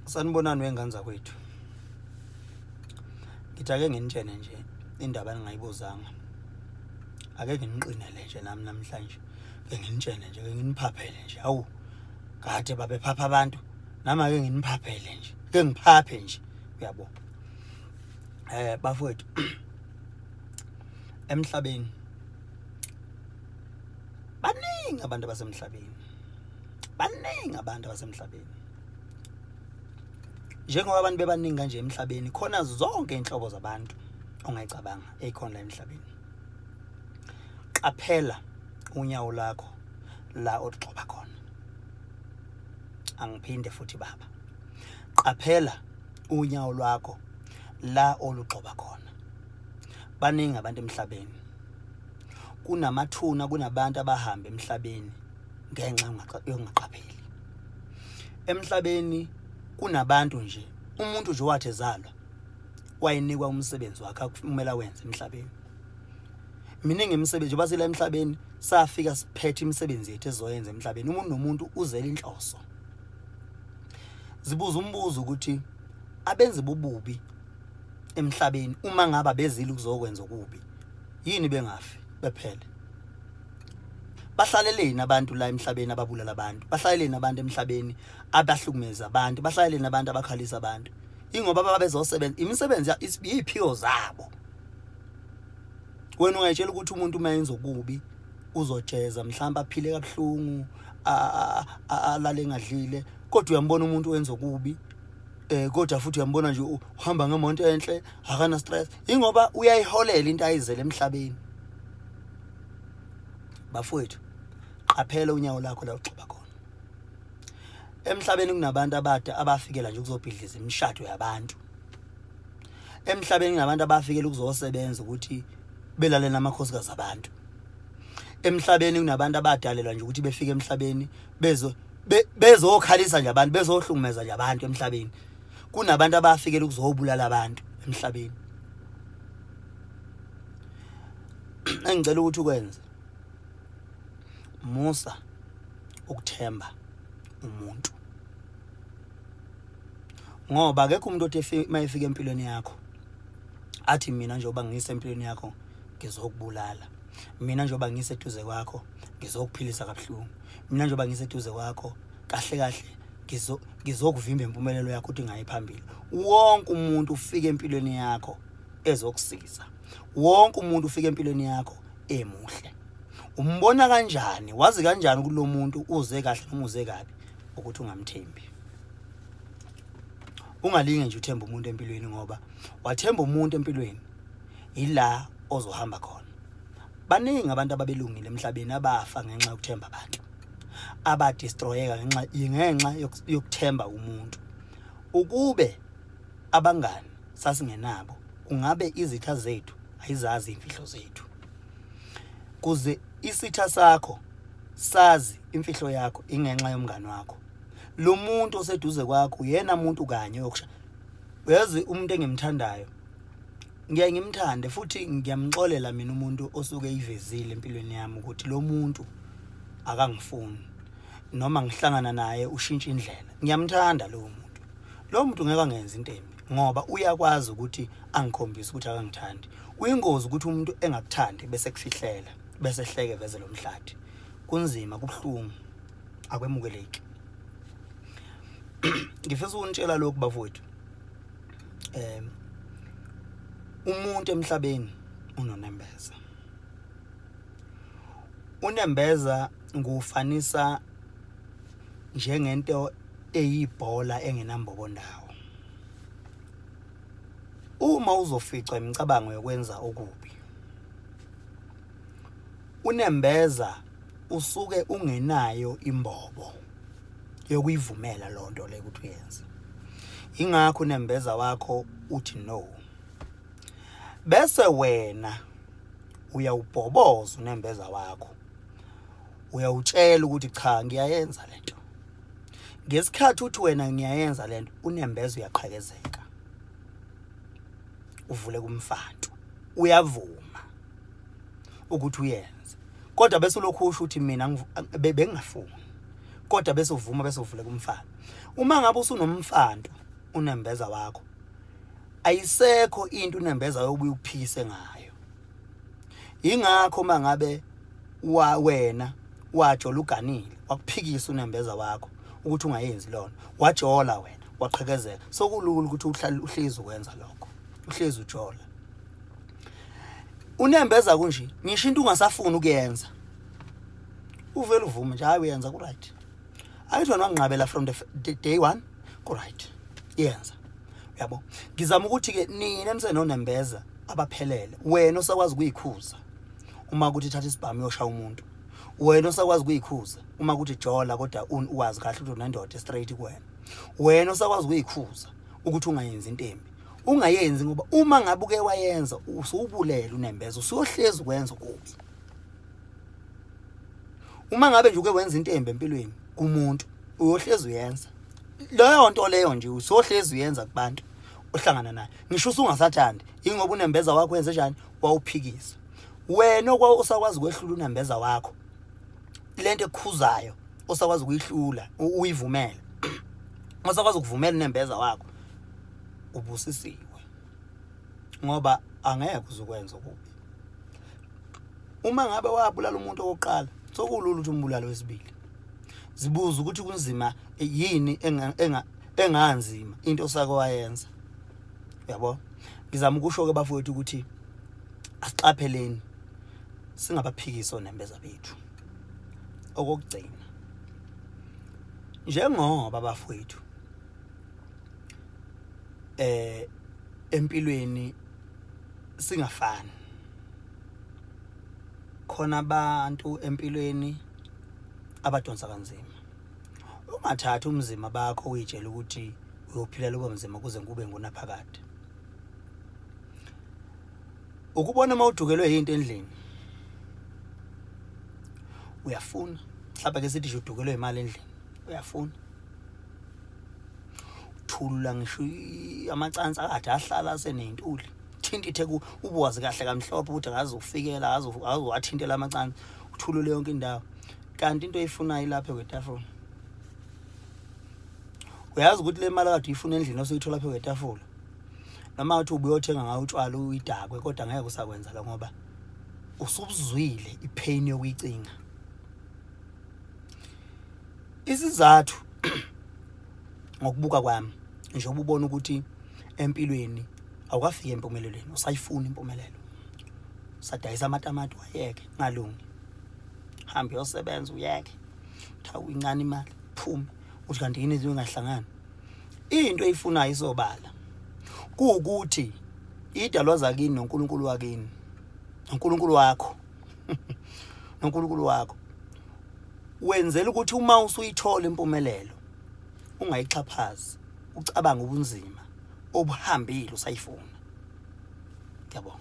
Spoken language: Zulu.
Sanibonani wengane zakwethu. Ngithi ake nginitshene nje indaba engingayibuzanga. Ake nginiqinele nje nami namhlanje. Ke nginitshene nje, ke nginiphaphele nje. Hawu, kade babephapha abantu. Nami ake nginiphaphele nje. Ke ngiphaphe nje. Uyabo. Bafowethu. Emhlabeni baningi abantu abasemhlabeni. Baningi abantu abasemhlabeni. Njengoba abantu bebaningi kanje emhlabeni, khona zonke inhlobo zabantu ongayicabanga ezikhona la emhlabeni. Qaphela unyawo lakho la oligxoba khona. Angiphinde futhi baba. Qaphela unyawo lwakho la olugxoba khona. Baningi abantu emhlabeni. Kunamathuna, kunabantu abahamba emhlabeni ngenxa yokungaqapheli. Emhlabeni kunabantu nje, umuntu nje wathi ezalwa wayenikwa umsebenzi wakhe akumele awenze emhlabeni. Miningi imisebenzi basila emhlabeni, safika siphethe imisebenzi yethu ezoyenza emhlabeni. Umuntu nomuntu uzele inhloso. Zibuza umbuzo ukuthi abenzi bobubi emhlabeni uma ngaba bezile ukuzokwenza okubi, yini bengafi bephele? Bahlaleleni abantu la emhlabeni ababulala abantu? Bahlaleleni abantu emhlabeni abahlukumeza abantu? Bahlaleleni abantu abakhalisa abantu? Ingoba babezosebenza imisebenzi iyiphiwo zabo. Wena ungayitshela ukuthi umuntu uma yenza okubi uzojeza, mhlawumbe aphile kabuhlungu, alale engadlile, kodwa uyambona umuntu wenza okubi, kodwa futhi uyambona nje uhamba ngemonto enhle, akana stress, ingoba uyayiholela into ayizele emhlabeni. Bafowethu, qaphela unyawo lakho la ugxoba khona. Emhlabeni kunabantu abade abafikela nje ukuzobhidliza imishado yabantu. Emhlabeni kunabantu abafikela ukuzosebenza ukuthi belale namakhosikazi abantu. Emhlabeni kunabantu abadalelwa nje ukuthi befike emhlabeni bezokhalisa nje abantu, bezohlukumeza nje abantu emhlabeni. Kunabantu abafikela ukuzobulala abantu emhlabeni. Engicela ukuthi ukwenze, musa ukuthemba umuntu, ngoba akekho umuntu othi mayefika empilweni yakho athi mina njengoba ngisempilweni yakho ngizokubulala, mina njengoba ngiseduze kwakho ngizokuphilisa kabuhlungu, mina njengoba ngiseduze kwakho kahle kahle ngizokuvimba impumelelo yakho ukuthi ingayi phambili. Wonke umuntu ufika empilweni yakho ezokusiza, wonke umuntu ufika empilweni yakho emuhle. Umbona kanjani, wazi kanjani ukuthi lo muntu uze kahle noma uze kabi? Ukuthi ungamthembi. Ungalinge nje uthembe umuntu empilweni, ngoba wathemba umuntu empilweni ila ozohamba khona. Baningi abantu ababelungile emhlabeni abafa ngenxa yokuthemba abantu, abadestroyeka ngenxa yokuthemba umuntu. Ukube abangani sasingenabo, kungabe izitha zethu ayizazi imfihlo zethu. Kuze isitha sakho sazi imfihlo yakho ingenxa yomngani wakho. Lo muntu oseduze kwakho uyena umuntu kanye yokusha. Uyazi umuntu engimthandayo, ngiyaye ngimthande futhi ngiyamxolela mina umuntu osuke eyivezile empilweni yami ukuthi lo muntu akangifuni, noma ngihlangana naye ushintsha indlela. Ngiyamthanda lowo muntu. Lo muntu ngeke angenze into embi ngoba uyakwazi ukuthi angikhombise ukuthi akangithandi. Kuyingozi ukuthi umuntu engakuthandi bese kufihlela, bese hleke veze lo mhlathi. Kunzima, kubuhlungu, akwemukeleki. Ngifisa ukunitshela lokhu bafowethu. Umuntu emhlabeni unonembeza. Unembeza ngufanisa njengento eyibhola engenambobo ndawo. Uma uzoficwa imicabango yokwenza okubi, unembeza usuke ungenayo imbobo yokuyivumela lonto le ukuthi uyenze. Ingakho unembeza wakho uthi no, bese wena uyawubhoboza unembeza wakho, uyawutshela ukuthi cha, ngiyayenza lento. Ngesikhathi uthi wena ngiyayenza lento, unembeza uyaqhekezeka, uvule kumfantu, uyavuma ukuthi uyenze, kodwa bese ulokhu usho ukuthi mina bengingafuni. Kodwa bese uvuma bese uvule kumfana. Uma ngabe usunomfantu unembeza wakho, ayisekho into unembeza yobuye ukuphikise ngayo. Ingakho uma ngabe wena wajola uganile, wakuphikisa unembeza wakho ukuthi ungayenzi lona, wajola wena waqhekezeka, sokulula ukuthi uhlale uhlezi ukwenza lokho, uhlezi ujola. Unembeza kunje ngisho into ungasafuni ukuyenza, uvele uvume nje, hayi uyenza ku right. Ayithi wena wanginqabela from the day one, ku right, yenza. Uyabo, ngizama ukuthi ke nina nisenonembeza abaphelele, wena osakwazi ukuyikhuza uma kuthi thatha isibhamu uyoshaya umuntu, wena osakwazi ukuyikhuza uma kuthi jola kodwa uwazi kahle ukuthi unendoda straight kuwena, wena osakwazi ukuyikhuza ukuthi ungayenzi into embi, ungayenzi, ngoba uma ngabe uke wayenza usubulela unembeza, usuyohlezi ukwenza okubi. Uma ngabe nje uke wenza into embi empilweni kumuntu, uyohlezi uyenza leyo nto leyo nje, usohlezi uyenza kubantu ohlangana naye, ngisho usungasathandi, ingoba unembeza wakho wenze njani, wawuphikisa. Wena osakwazi ukwehlula unembeza wakho, lento ekukhuzayo osakwazi ukuyihlula uyivumele, osakwazi ukuvumela unembeza wakho, ubusisiwe, ngoba angeke uzukwenza okubi. Uma ngabe wabulala umuntu okokuqala, sokulula ukuthi umbulale wesibili. Zibuza ukuthi kunzima yini enganzima into osake wayenza. Uyabo, ngizama ukusho ke bafowethu ukuthi asiqapheleni singabaphikisi onembeza bethu. Okokugcina, njengoba bafowethu empilweni singafani, khona abantu empilweni abadonsa kanzima. Ungathatha umzima bakho uyitshela ukuthi uyophila lobo mzima kuze kube ngunaphakade. Ukubona uma udukelwe into endlini, uyafuna mhlawumbe ke sithi nje udukelwe imali endlini, uyafuna uthulula ngisho amacansi akade ahlala seneyintuli, thintithe ubuwazi kahle kamhlophe ukuthi akaze ufikela, akaze wathintela amacansi, uthulule yonke indawo, kanti into oyifunayo ilapha kwetafula. Uyazi ukuthi le mali kade uyifuna endlini osuyithola lapha kwetafula, noma uthi ubuyothenga ngayo utshwala uyidakwe, kodwa ngeke usakwenza lo, ngoba usubuzwile ipain yokuyicinga. Isizathu ngokubuka kwami, njengoba ubona ukuthi empilweni awukafiki empumelelweni, usayifuna impumelelo, usadayisa amatamati wayeke ngalungi, hamba uyosebenza uyeke, uthawu incane imali phume, uthi kanti yini izinto engahlangani. Into eyifunayo isobala kuwukuthi idalwa zakini noNkulunkulu wakini, noNkulunkulu wakho, noNkulunkulu wakho wenzela ukuthi uma usuyithola impumelelo ungayixhaphazi, ucabanga ubunzima obuhambile usayifuna. Ngiyabonga.